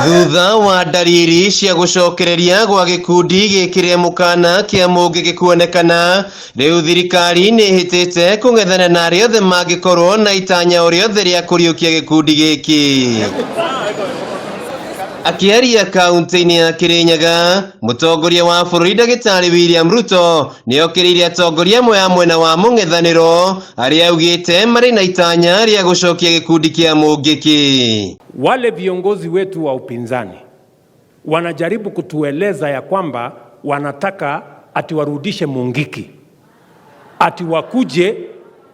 Thutha wa ndariri cia gũcokereria gwa gĩkundi gĩkĩrĩa mũkana kĩa Mũngĩkĩ kuonekana, rĩu thirikari nĩ ĩhĩtĩte kũng'ethana na arĩa othe mangĩkorwo na itanya o rĩothe rĩa kũriũkia gĩkundi gĩkĩ. Akĩaria kaunti-inĩ ya Kirinyaga, mũtongoria wa bũrũri ndagĩtarĩ William Ruto nĩ okĩrĩire atongoria amwe a mwena wa mũng'ethanĩro arĩa augĩte marĩ na itanya rĩa gũcokia gĩkundi kĩa Mũngĩkĩ. Wale viongozi wetu wa upinzani wanajaribu kutueleza ya kwamba wanataka ati warudishe Mungiki, ati wakuje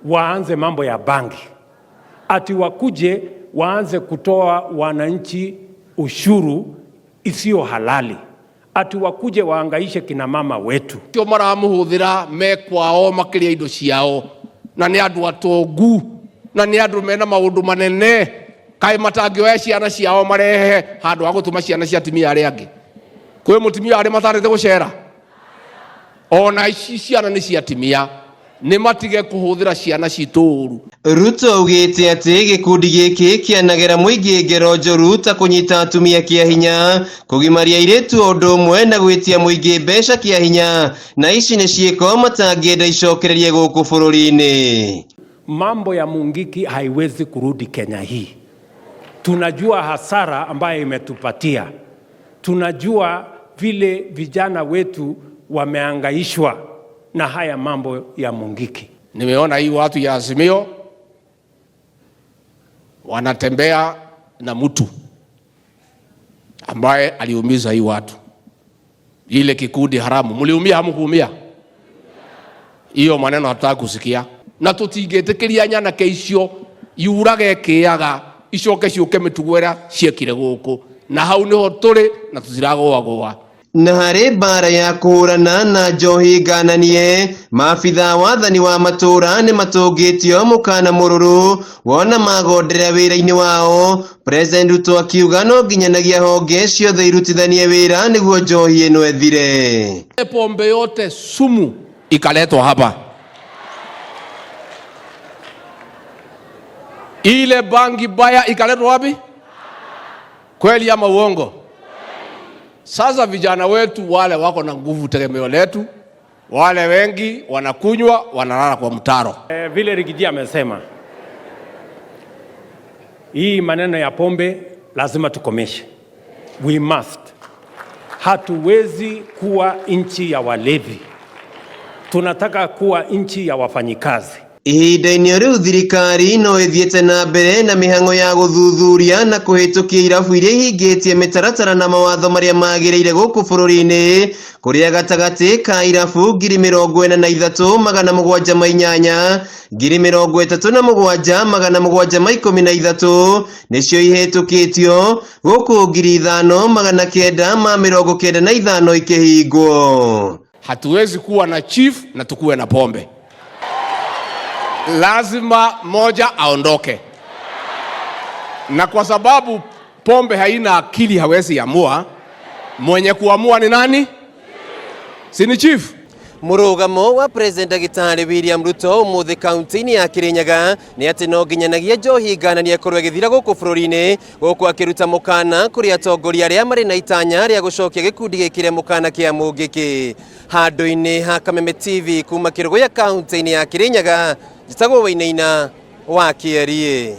waanze mambo ya bangi, ati wakuje waanze kutoa wananchi ushuru isiyo halali, ati wakuje waangaishe kina mama wetu. Cio maramuhuthira me kwao makiria indo ciao na nĩ andũ atongu na nĩ andũ mena maũndũ manene kaĩ matangĩoya ciana ciao marehe handũ ha gũtũma ciana cia atumia arĩa angĩ. Kwĩ mũtumia arĩa matarĩte gũcera ona ici ciana nĩ cia atumia, nĩ matige kũhũthĩra ciana citũ ũru. Ruto augĩte atĩ gĩkundi gĩkĩ kĩanagera mũingĩ ngero njũru ta kũnyita atumia kĩa hinya, kũgimaria airĩtu o ũndũ ũmwe na gwĩtia mũingĩ mbeca kĩa hinya, na ici nĩ ciĩko matangĩenda icokererie gũkũ bũrũri-inĩ. Mambo ya Mungiki haiwezi kurudi Kenya hii. Tunajua hasara ambayo imetupatia, tunajua vile vijana wetu wameangaishwa na haya mambo ya Mungiki. Nimeona hii watu ya Azimio wanatembea na mtu ambaye aliumiza hii watu, ile kikundi haramu. Mliumia hamkuumia? Hiyo maneno hatutaki kusikia, na tutingĩtĩkĩria nyanake icio yurage kĩaga icoke ciũke mĩtugo ĩrĩa ciekire gũkũ, na hau nĩho tũrĩ na tũtiragũagũa. Na harĩ mbara ya kũhũrana na njohi ngananie, maabithaa wathani wa matũũra nĩ matũngĩtio mũkana mũrũrũ wona magondera wĩra-inĩ wao. President Ruto akiuga no nginyanagia honge ciothe irutithanie wĩra nĩguo njohi ĩno ĩthire. Pombe yote sumu ikaletwa hapa, ile bangi baya ikaletwa wapi? Kweli ama uongo? Sasa vijana wetu wale wako na nguvu, tegemeo letu, wale wengi wanakunywa wanalala kwa mtaro. Vile Rigiji amesema hii maneno ya pombe lazima tukomeshe. We must. Hatuwezi kuwa nchi ya walevi, tunataka kuwa nchi ya wafanyikazi. Ihinda-inĩ rĩu thirikari no ĩthiĩte na mbere na mĩhang'o ya gũthuthuria na kũhĩtũkia irabu iria ihingĩtie mĩtaratara na mawatho marĩa magĩrĩire gũkũ bũrũri-inĩ, kũrĩa gatagatĩ ka irabu 43,708, 37,713 nĩcio ihĩtũkĩtio, gũkũ 5,995 ikĩhingwo. Hatuwezi kuwa na chief na tukuwe na pombe, lazima moja aondoke. Na kwa sababu pombe haina akili, hawezi amua. Mwenye kuamua ni nani? Si ni chief? Mũrũgamo wa President Ndagĩtarĩ William Ruto ũmũthĩ kaunti-inĩ ya Kirinyaga nĩ atĩ no nginyanagia njohi ngananie ĩkorwo ĩgĩthira gũkũ bũrũri-inĩ, gũkũ akĩruta mũkana kũrĩ atongoria arĩa marĩ na itanya rĩa gũcokia gĩkundi gĩkĩre mũkana kĩa Mũngĩkĩ. Handũ-inĩ ha Kameme TV kuma Kĩrũgũya kaunti-inĩ ya Kirinyaga, njĩtagwo Wainaina wa Kĩeriĩ.